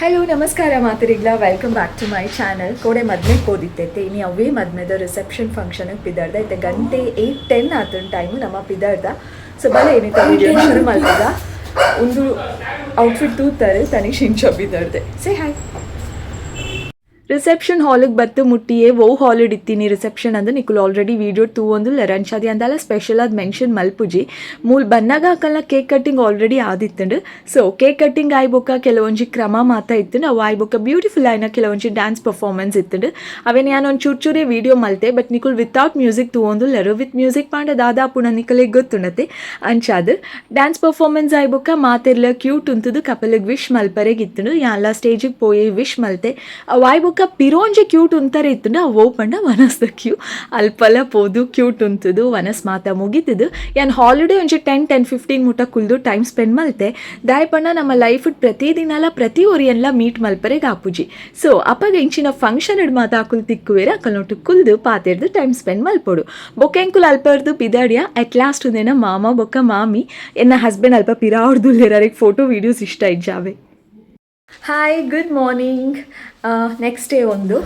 Hello ನಮಸ್ಕಾರ ಮಾತರಿಗ್ಲ, welcome back to my channel. ಕೋಡೆ ಮದ್ಮೆ ಕೋದಿತ್ತೈತೆ, ಇನಿ ಅವೇ ಮದ್ಮೆದ ರಿಸೆಪ್ಷನ್ ಫಂಕ್ಷನ್ ಪಿದರ್ದ. ಇತ್ತೆ ಗಂಟೆ 8:10 ಆತನ ಟೈಮು ನಮ್ಮ ಪಿದರ್ದ. ಸೊ ಬಲ ಏನಿತ್ತ ವಿಡಿಯೋ ಶುರು ಮಾಡ್ತದ. ಒಂದು ಔಟ್ಫಿಟ್ ತೂತಾರೆ ತನಿಷ್ ಇಂಚ ಪಿದರ್ದೆ. Say hi. ರಿಸೆಪ್ಷನ್ ಹಾಲಿಗೆ ಬತ್ತು ಮುಟ್ಟಿಯೇ ಓ ಹಾಲ್ ಇತ್ತೀನಿ ರಿಸೆಪ್ಷನ್ ಅಂದ್ರೆ ನಿಕುಲು ಆಲ್ರೆಡಿ ವೀಡಿಯೋ ತೂವೊಂದು ರಂಚಾದಿ ಅಂದಲ್ಲ ಸ್ಪೆಷಲ್ ಆದ ಮೆನ್ಷನ್ ಮಲ್ಪುಜಿ. ಮೂಲ್ ಬನ್ನಾಗ ಹಾಕಲ್ಲ ಕೇಕ್ ಕಟ್ಟಿಂಗ್ ಆಲ್ರೆಡಿ ಆದಿತ್ತಂಡು. ಸೊ ಕೇಕ್ ಕಟ್ಟಿಂಗ್ ಆಯ್ಬೊಕ್ಕ ಕೆಲವೊಂಜಿ ಕ್ರಮ ಮಾತ ಇತ್ತಂಡು. ಅವು ಆಯ್ಬೊಕ್ಕ ಬ್ಯೂಟಿಫುಲ್ ಆಯ್ನ ಕೆಲವೊಂಜಿ ಡ್ಯಾನ್ಸ್ ಪರ್ಫಾರ್ಮೆನ್ಸ್ ಇತ್ತಂಡು. ಅವೇನು ಯಾನ್ ಒಂದು ಚೂರು ಚೂರೇ ವೀಡಿಯೋ ಮಲ್ತೆ, ಬಟ್ ನಿಕುಲ್ ವಿತೌಟ್ ಮ್ಯೂಸಿಕ್ ತೂವೊಂದುಲ್ಲೆರು. ವಿತ್ ಮ್ಯೂಸಿಕ್ ಪಾಂಡ ದಾದಾ ಪುಣ ನಿಕಲೆಗ್ ಗೊತ್ತುಂಡತೆ. ಅಂಚಾದ್ ಡ್ಯಾನ್ಸ್ ಪರ್ಫಾರ್ಮೆನ್ಸ್ ಆಯ್ಬೊಕ್ಕ ಮಾತೆರ್ಲ ಕ್ಯೂಟ್ ಉಂತುದು ಕಪಲಿಗೆ ವಿಶ್ ಮಲ್ಪರೆಗ್ ಇತ್ತಂಡು. ಯಾನ್ಲ ಸ್ಟೇಜಿಗೆ ಪೋಯೆ ವಿಶ್ ಮಲ್ತೆ. ಅವು ಆಯ್ಬೊಕ್ಕ ಪಿರೋಂಜಿ ಕ್ಯೂಟ್ ಉಂತಾರೆ ಇತ್ತಂಡು. ಅವು ಪಂಡ ವನಸ್ದ ಕ್ಯೂ ಅಲ್ಪಲ ಪೋದು ಕ್ಯೂಟ್ ಉಂತುದು ವನಸ್ ಮಾತ ಮುಗಿತದು. ಯಾನ್ ಹಾಲಿಡೇ ಒಂಜಿ 10 10:15 ಮುಟ ಕುಲ್ದು ಟೈಮ್ ಸ್ಪೆಂಡ್ ಮಲ್ತೆ. ದಾಯ್ ಪಂಡ ನಮ್ಮ ಲೈಫ್ ಪ್ರತಿ ದಿನಲ ಪ್ರತಿ ಒರಿಯನ್ಲ ಮೀಟ್ ಮಲ್ಪರೆಗ್ ಆಪುಜಿ. ಸೊ ಅಪಗ ಇಂಚಿನ ಫಂಕ್ಷನ್ ಇಡ್ ಮಾತ ಅಕುಲ್ ತಿಕ್ಕುವೆರ, ಅಕಲ್ನೊಟ್ಟು ಕುಲ್ದು ಪಾತೆರ್ದು ಟೈಮ್ ಸ್ಪೆಂಡ್ ಮಲ್ಪೊಡು. ಬೊಕ್ಕ ಎಂಕುಲು ಅಲ್ಪರ್ದು ಪಿದಾಡಿಯ. ಅಟ್ ಲಾಸ್ಟ್ ಉಂದೇನ ಮಾಮ ಬೊಕ್ಕ ಮಾಮಿ, ಎನ್ನ ಹಸ್ಬೆಂಡ್ ಅಲ್ಪ ಪಿರಾವ್ದು. ಫೋಟೋ ವೀಡಿಯೋಸ್ ಇಷ್ಟ ಇಜ್ಜಾವೆ. Hi, good morning. Next day ಒಂದು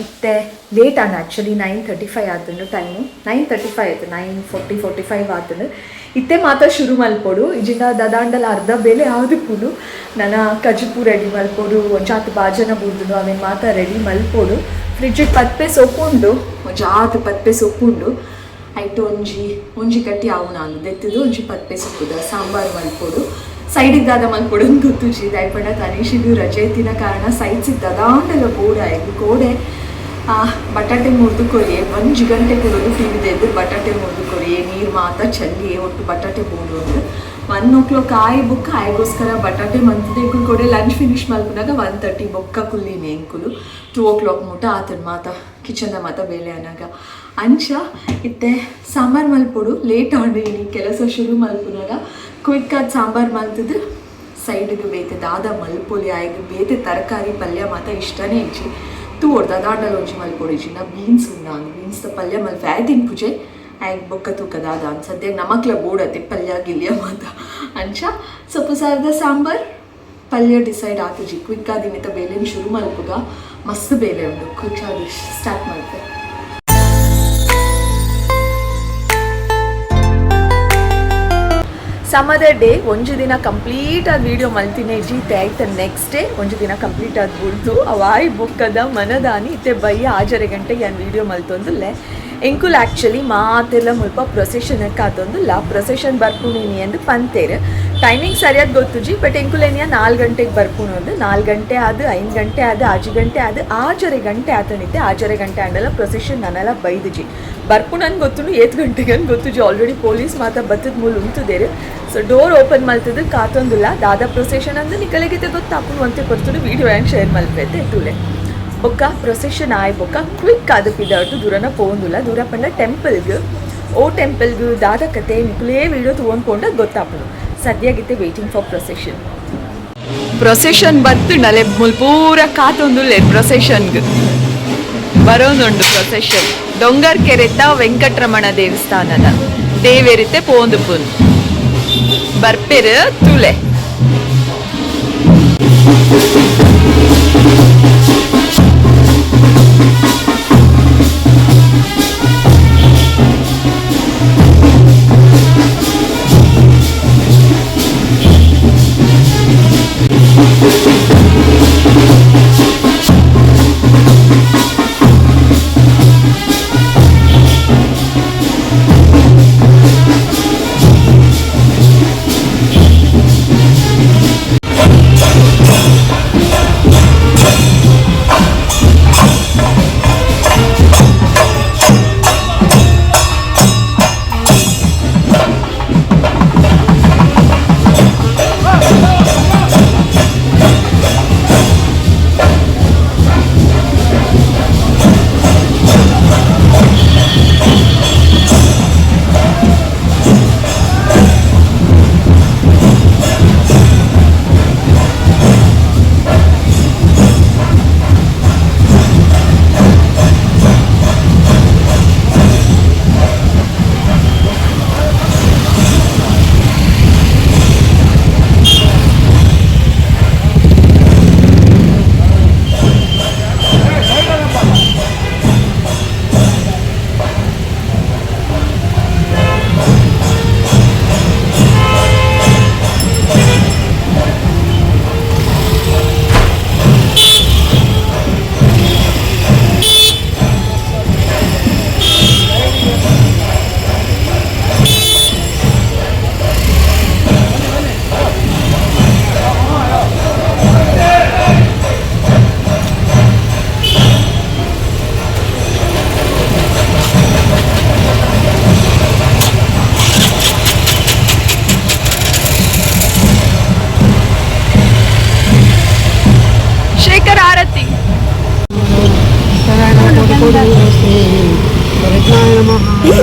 ಇತ್ತೆ ಲೇಟ್ ಆಂಡ್ ಆ್ಯಕ್ಚುಲಿ 9:35 ಆತುಂಡು ಟೈಮು. 9:35 ಆಯ್ತು, 9:40 45 ಆತುಂಡು. ಇತ್ತೆ ಮಾತ ಶುರು ಮಲ್ಪೊಡು. ಇಜಿಂಡ ದದಾಂಡಲ ಅರ್ಧ ಬೇಲೆ ಆದುಪ್ಪುಂಡು. ನನ ಕಜಿಪು ರೆಡಿ ಮಲ್ಪೊಡು, ಒಂಜಾತ್ ಬಾಜನ ಬೂರ್ದುಂಡು, ಅವೇನು ಮಾತ ರೆಡಿ ಮಲ್ಪೊಡು. ಫ್ರಿಡ್ಜ್ ಪತ್ಪೆ ಸೊಪ್ಪುಂಡು, ಒಂಜಾತ್ ಪತ್ಪೆ ಸೊಪ್ಪುಂಡು. ಐಟ್ ಒಂಜಿ ಒಂಜಿ ಕಟ್ಟಿ ಅವು ನಾನು ದೆತ್ತದು ಒಂಜಿ ಪತ್ಪೆ ಸೊಪ್ಪುದ ಸಾಂಬಾರು ಮಲ್ಪೊಡು. ಸೈಡಿಗೆ ದಾದ ಮಲ್ಪೊಡು ಅಂತ ಗೊತ್ತುಜಿ. ದಾಯಪಂಡ ತನೀಶಿಗೂ ರಜೆ ಇತ್ತಿನ ಕಾರಣ ಸೈಡ್ಸ್ ದದಾಂಡಲ ಬೋರ್ ಆಯ್ತು. ಕೋಡೆ ಬಟಾಟೆ ಮುರಿದು ಕೊರಿಯೆ. ಒಂಜಿ ಗಂಟೆ ಕೊಡೋದು ಟಿವಿ ಎದ್ದು ಬಟಾಟೆ ಮುರಿದು ಕೊರಿಯೆ, ನೀರು ಮಾತ ಚಲ್ಲಿ ಒಟ್ಟು ಬಟಾಟೆ ಬೋಡು ಅಂದ್ರೆ. 1 ಓ ಕ್ಲಾಕ್ ಆಯ್ ಬೊಕ್ಕ ಆಯ್ಗೋಸ್ಕರ ಬಟಾಟೆ ಮಂತದೆ. ಎಂಕುಲು ಕೊಡೆ ಲಂಚ್ ಫಿನಿಶ್ ಮಲ್ಪುನಾಗ 1:30. ಬೊಕ್ಕ ಕುಲ್ಲಿನಿ ಎಂಕುಲು 2 ಓ ಕ್ಲಾಕ್ ಮುಟ ಆತನ ಮಾತ ಕಿಚನ್ದ ಮಾತ ಬೇಲೆ ಅನಾಗ. ಅಂಚ ಇತ್ತೆ ಸಾಂಬಾರು ಮಲ್ಪೊಡು. ಲೇಟ್ ಆಂಡು ಇನಿ ಕೆಲಸ ಶುರು ಮಲ್ಪುನಾಗ. ಕ್ವಿಕ್ ಆದ್ ಸಾಂಬಾರು ಮಲ್ತದು ಸೈಡ್ಗೆ ಬೇತೆ ದಾದ ಮಲ್ಪೊಲಿ. ಆಯ್ಗೆ ಬೇತೆ ತರಕಾರಿ ಪಲ್ಯ ಮಾತ ಇಷ್ಟನೇ ಇಜ್ಜಿ. ತೂವೊಡು ದಾದಾಂಡಲ ಒಂಜಿ ಮಲ್ಪೊಡು. ಇಜ್ಜಿಂಡ ಬೀನ್ಸ್ ಉಂಡ ಬೀನ್ಸ್ ಪಲ್ಯ ಮಲ್ಪೆ. ಆಯ್ ತಿನ್ಪುಜೆ ಆಯ್ಗೆ ಬೊಕ್ಕ ತೂಕ ದಾದ ಅಂತ. ಸದ್ಯ ನಮಕ್ಲ ಬೋಡತ್ತೆ ಪಲ್ಯ ಗಿಲ್ಯ ಮಾತ. ಅಂಚ ಸೊಪ್ಪು ಸಾರದ ಸಾಂಬಾರ್ ಪಲ್ಯ ಡಿಸೈಡ್ ಆತುಜಿ. ಕ್ವಿಕ್ ಆದ್ ಇನ್ನಿತ ಬೇಲೆನ್ ಶುರು ಮಲ್ಪುಗ. ಮಸ್ತ್ ಬೇಲೆ ಉಂಡು. ಕ್ವಿಕ್ ಆದ್ ಸ್ಟಾರ್ಟ್ ಮಲ್ಪೆ. ಸಮ್ ಅದರ್ ಡೇ ಒಂಜಿ ದಿನ ಕಂಪ್ಲೀಟ್ ಆದ ವೀಡಿಯೋ ಮಲ್ತಿನ ಇಜ್ಜಿ. ಆಯ್ತ ನೆಕ್ಸ್ಟ್ ಡೇ ಒಂಜಿ ದಿನ ಕಂಪ್ಲೀಟ್ ಆದ ಬುಡ್ದು ಅವಾಯ್ ಬುಕ್ಕದ ಮನದಾನಿ ಇತ್ತೆ ಬಯ್ಯ ಆಜರೆ ಗಂಟೆಗೆ ಯಾನ್ ವೀಡಿಯೋ ಮಲ್ತೊಂದುಲ್ಲೆ. ಎಂಕುಲು ಆ್ಯಕ್ಚುಲಿ ಮಾತೆಲ್ಲ ಮುಲ್ಪ ಪ್ರೊಸೆಷನ್ ಕಾತೊಂದುಲ್ಲ. ಪ್ರೊಸೆಷನ್ ಬರ್ಪುಣಿನಿ ಅಂದ್ ಪಂತೇರು. ಟೈಮಿಂಗ್ ಸರಿಯಾದ ಗೊತ್ತುಜಿ, ಬಟ್ ಎಂಕುಲು 4 ಗಂಟೆಗೆ ಬರ್ಪುಣು. 4 ಗಂಟೆ ಆದು, 5 ಗಂಟೆ ಆದು, 5 ಗಂಟೆ ಆದು, ಆಜರೆ ಗಂಟೆ ಆತನಿತ್ತೆ. ಆಜರೆ ಗಂಟೆ ಆಂಡಲ ಪ್ರೊಸೆಷನ್ ನನೆಲ್ಲ ಬೈದುಜಿ. ಬರ್ಪುಣನ್ ಗೊತ್ತುಂಡು, ಏತ್ ಗಂಟೆಗೆ ಅಂತ ಗೊತ್ತುಜಿ. ಆಲ್ರೆಡಿ ಪೊಲೀಸ್ ಮಾತ ಬತ್ತದ ಮೂಲ ಉಂತುದೇರು. ಸೊ ಡೋರ್ ಓಪನ್ ಮಲ್ತದು ಕಾತೊಂದುಲ್ಲ. ದಾದಾ ಪ್ರೊಸೆಷನ್ ಅಂದ್ರೆ ನಿಕಲೆಗಿತೆ ಗೊತ್ತಾಪುಂಡು ಅಂತೆ ಕೊರ್ತುಡು. ವೀಡಿಯೋ ಹ್ಯಾಂಗ್ ಶೇರ್ ಮಲ್ಪೈತೆ ತೂಲೆ. ಬೊಕ್ಕ ಪ್ರೊಸೆಷನ್ ಆಯ್ ಬೊಕ್ಕ ಕ್ವಿಕ್ ಆದ್ ಪಿದರ್ದು ದೂರನ ಪೋಂದುಲ್ಲ. ದೂರ ಪಂಡ ಟೆಂಪಲ್ಗ್. ಓ ಟೆಂಪಲ್ಗ್ ದಾದ ಕತೆ ನಿಕುಲೇ ವೀಡಿಯೋ ತಗೊಂಡ್ ಪೋಂಡ ಗೊತ್ತಾಪುಂಡು. ಸದ್ಯಾಗಿತ್ತೆ ವೇಟಿಂಗ್ ಫಾರ್ ಪ್ರೊಸೆಷನ್. ಪ್ರೊಸೆಷನ್ ಬತ್ತುಂಡಲೆ ಮುಲ್ ಪೂರ ಕಾತೊಂದುಲ್ಲೆ. ಪ್ರೊಸೆಷನ್ಗ್ ಬರೋದುಂಡು. ಪ್ರೊಸೆಷನ್ ಡೊಂಗರ್ ಕೆರೆತ ವೆಂಕಟರಮಣ ದೇವಸ್ಥಾನದ ದೇವೆರಿತೆ ಪೋಂದು ಪುನ್ ಬರ್ಪೆರು ತುಲೆ. Procession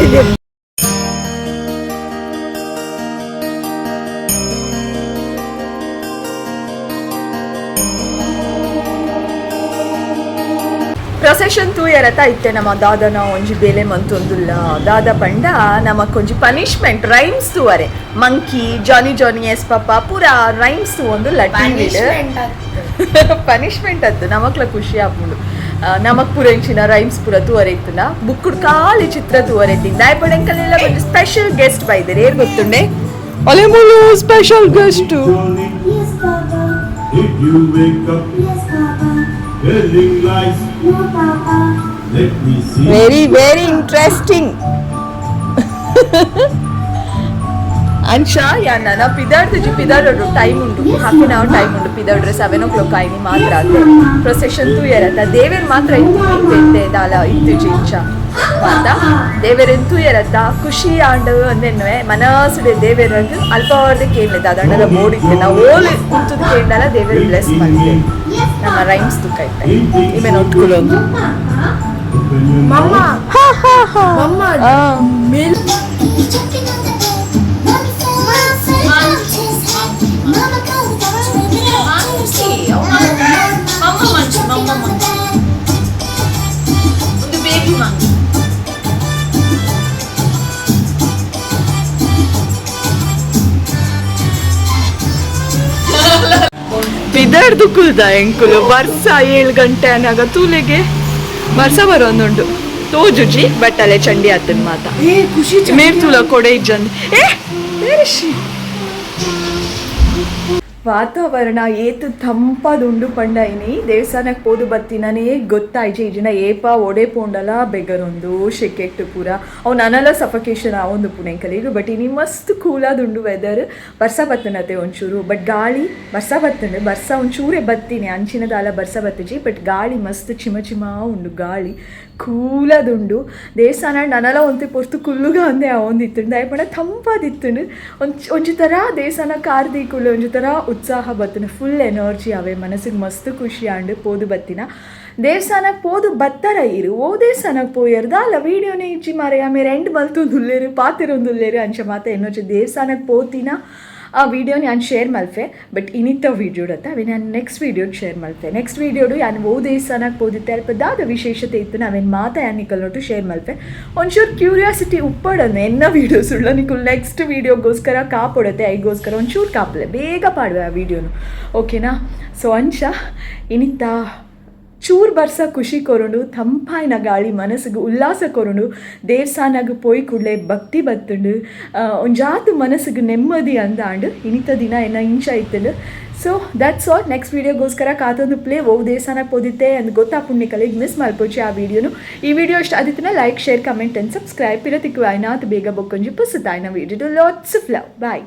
ತೂಯರತ ಇತ್ತೆ ನಮ್ಮ ದಾದನ ಒಂಜಿ ಬೇಲೆ ಮಂತೊಂದುಲ್ಲ. ದಾದ ಪಂಡ ನಮಕ್ಕೊಂಜಿ ಪನಿಷ್ಮೆಂಟ್ ರೈಮ್ಸ್ ತೂವರೆ. Monkey, Johnny Johnny yes papa ಪೂರ ರೈಮ್ಸ್ ತೂವೊಂದುಲ್ಲ ಟಿವಿಡ್. ಪನಿಷ್ಮೆಂಟ್ ಅತ್ತು, ನಮಕ್ಲ ಖುಷಿ ಆಪುಂಡು. ನಮಕ್ ಪೂರ ಇಂಚಿನ ರೈಮ್ಸ್ ಪೂರ ತೂವರೆ ಇತ್ತುಂಡ ಬುಕ್ಕುಡ್ ಖಾಲಿ ಚಿತ್ರ ತೂವರೆ ಇತ್ತಿನ. ದಾಯಪಡೆಂಕಲೆಲ್ಲ ಒಂಜಿ ಸ್ಪೆಷಲ್ ಗೆಸ್ಟ್ ಬೈದೆರ್, ಏರ್ ಗೊತ್ತುಂಡೆ? ಅಲೆ ಮುಲು special guest. Johnny, Yes, Papa. Did you wake up Yes, Papa. Telling lies? No, Papa. Let me see. Very very interesting. Ansha ಯಾನ್ ನನ ಪಿದಾಡ್ದುಜಿ, ಪಿದಾಡೋಡು ಟೈಮ್ ಉಂಡು, ಹಾಫ್ ಆನ್ ಅವರ್ ಟೈಮ್ ಉಂಡು ಪಿದಾಡ್ರೆ. 7 ಓ ಕ್ಲಾಕ್ ಆಯ್ನಿ ಮಾತ್ರ ಅದು ಪ್ರೊಸೆಷನ್ ತೂಯರತ್ತ. ದೇವೇರ್ ಮಾತ್ರ ಇತ್ತು, ಇತ್ತೆ ದಾಲ ಇತ್ತುಜಿ. ಇಂಚ ಮಾತ ದೇವೆರೆನ್ ತೂಯರತ್ತ ಖುಷಿ ಆಂಡ್ ಅಂದೆನ್ನುವೆ ಮನಸ್ಸುಡೆ. ದೇವೆರಗ್ ಅಲ್ಪ ಅವರ್ದೆ ಕೇಳಲೆ ದಾದಂಡಲ ಬೋರ್ಡ್ ಇತ್ತೆ. ನಾವು ಓಲ್ ಕುಂತುದು ಕೇಂಡಲ ದೇವೆರ್ ಬ್ಲೆಸ್ ಮಾಡಿದೆ. Yes, ನಮ್ಮ Papa. Rhymes ತುಕ್ಕ ಇತ್ತೆ ಇಮೆ ನೋಟ್ಕುಲೊಂದು. No, Papa. Open your mouth. Mama, milk. He's jumping on the bed. Mommy said, bumped his head. Mama called the doctor and the doctor said, Mama Mama, monkey, he's jumping mama on the bed. ಒಂದು baby monkey. ಬಿದರ್ದು ಕುಲ್ದ ಎಂಕುಲು. ವರ್ಷ 7 ಗಂಟೆ ಅನ್ನಾಗ ತೂಲೆಗೆ ವರ್ಷ ಬರೋಂದುಂಡು ತೋಜುಜಿ, but ಅಲೆ ಚಂಡಿ ಆತನ್ ಮಾತ. ಏ ಖುಷಿ. ಮೇರ್ ತೂಲ ಕೊಡೆ ಇಜ್ಜಂದ್ ಏ ಬೇರೆಶಿ. ವಾತಾವರಣ ಏತು ತಂಪಾದುಂಡು ಪಂಡ ಇನಿ ದೇವಸ್ಥಾನಕ್ಕೆ ಪೋದು ಬತ್ತಿನನೇ ಗೊತ್ತಾಯ್ಜಿ. ಇಜಿನ ಏಪ ಒಡೆ ಪೋಂಡಲ ಬೆಗರೊಂದು ಶೆಕೆಟ್ಟು ಪೂರ ಅವು ನನಲ ಸಫಕೇಶನ್ ಆವೊಂದು ಪುಣೆಂಕಲಿಗ್. ಬಟ್ ಇನಿ ಮಸ್ತ್ ಕೂಲಾದುಂಡು ವೆದರ್. ಬರ್ಸ ಬತ್ತನತೆ ಒಂಚೂರು, ಬಟ್ ಗಾಳಿ ಬರ್ಸ ಬತ್ತಂಡು, ಬರ್ಸ ಒಂಚೂರೇ ಬತ್ತೀನಿ, ಅಂಚಿನದಾಲ ಬರ್ಸ ಬತ್ತಿಜಿ. ಬಟ್ ಗಾಳಿ ಮಸ್ತ್ ಚಿಮ ಚಿಮ ಉಂಡು, ಗಾಳಿ ಕೂಲದುಂಡು. ದೇವಸ್ಥಾನ ನನಲ ಒಂತೆ ಪೊರ್ತು ಕುಲ್ಲುಗ ಅಂದೆ ಅವೊಂದಿತ್ತುಂಡು. ದಾಯೆ ತಂಪಾದಿತ್ತುಂಡು. ಒಂಜಿ ಒಂಜಿ ಥರ ದೇವಸ್ಥಾನ ಕಾರ್ ದೀಕುಳ್ಳೆ ಒಂಜಿ ಥರ ಉತ್ಸಾಹ ಬತ್ತುಂಡು, ಫುಲ್ ಎನರ್ಜಿ ಅವೇ, ಮನಸ್ಸಿಗೆ ಮಸ್ತ್ ಖುಷಿ ಆಂಡು ಪೋದು ಬತ್ತಿನ. ದೇವಸ್ಥಾನಕ್ಕೆ ಪೋದು ಬತ್ತರ ಇರು, ಓ ದೇವಸ್ಥಾನಕ್ಕೆ ಪೋಯರ್ ದಾಲ ವೀಡಿಯೋನೇ ಇಜ್ಜಿ ಮಾರಾಯ, ಮೇರ್ ಎಂಡ್ ಮಲ್ತೊಂದುಲ್ಲೆರ್, ಪಾತೆರೊಂದುಲ್ಲೆರ್ ಅಂಚ ಮಾತ ಎನ್ನೊಂಜಿ. ದೇವಸ್ಥಾನಕ್ಕೆ ಪೋತಿನ ಆ ವೀಡಿಯೋನ ಯಾನ್ ಶೇರ್ ಮಲ್ಪೆ, ಬಟ್ ಇನಿತ್ತ ವೀಡಿಯೋಡತ್ತ ಅವೆ ನಾನು ನೆಕ್ಸ್ಟ್ ವೀಡಿಯೋಡ್ ಶೇರ್ ಮಲ್ಪೆ. ನೆಕ್ಸ್ಟ್ ವೀಡಿಯೋಡು ಯಾನ್ ಓ ದೇವಸ್ಥಾನಕ್ಕೆ ಪೋದಿತ್ತೆ, ಅಲ್ಪ ದಾದ ವಿಶೇಷತೆ ಇತ್ತು ನಾವೇನು ಮಾತ ಯಾನ್ ನಿಕಲ್ನೊಟ್ಟು ಶೇರ್ ಮಲ್ಪೆ. ಒಂಚೂರು ಕ್ಯೂರಿಯಾಸಿಟಿ ಉಪ್ಪಡನ್ನು ಎನ್ನ ವೀಡಿಯೋಸ್ ಉಳ್ಳ ನಿಕುಲ್ ನೆಕ್ಸ್ಟ್ ವೀಡಿಯೋಗೋಸ್ಕರ ಕಾಪೊಡತ್ತೆ, ಐಗೋಸ್ಕರ ಒಂಚೂರು ಕಾಪಲೆ, ಬೇಗ ಪಾಡುವೆ ಆ ವೀಡಿಯೋನು, ಓಕೆನಾ? ಸೊ ಅಂಚ ಇನಿತ್ತ ಚೂರ್ ಬರ್ಸ ಖುಷಿ ಕೊರುಂಡು, ತಂಪಾಯಿನ ಗಾಳಿ ಮನಸ್ಸಿಗೆ ಉಲ್ಲಾಸ ಕೊರುಂಡು. ದೇವಸ್ಥಾನಗ್ ಪೋಯಿ ಕೂಡಲೇ ಭಕ್ತಿ ಬತ್ತುಂಡು, ಒಂಜಾತ್ ಮನಸ್ಸಿಗೆ ನೆಮ್ಮದಿ ಅಂದಾಂಡು. ಇನಿತ ದಿನ ಎನ್ನ ಇಂಚ ಇತ್ತುಂಡು. ಸೊ that's all. Next ವೀಡಿಯೋಗೋಸ್ಕರ ಕಾತೊಂದು ಪ್ಲೇ. ಓ ದೇವಸ್ಥಾನಕ್ಕೆ ಪೋದಿತ್ತೆ ಅಂದ್ ಗೊತ್ತಾಪುಂಡು ನಿಕಲೆಗ್, ಮಿಸ್ ಮಲ್ಪೊಚ್ಚಿ ಆ ವೀಡಿಯೋನು. ಈ ವಿಡಿಯೋ ಇಷ್ಟ ಆದಿತ್ತುಂಡ like, share, comment and subscribe. ಪಿರ ತಿಕ್ಕುವ ಆಯ್ನಾತ್ ಬೇಗ ಬೊಕ್ಕೊಂಜಿ ಪೊಸತಾಯ್ನ video. Lots of love, bye.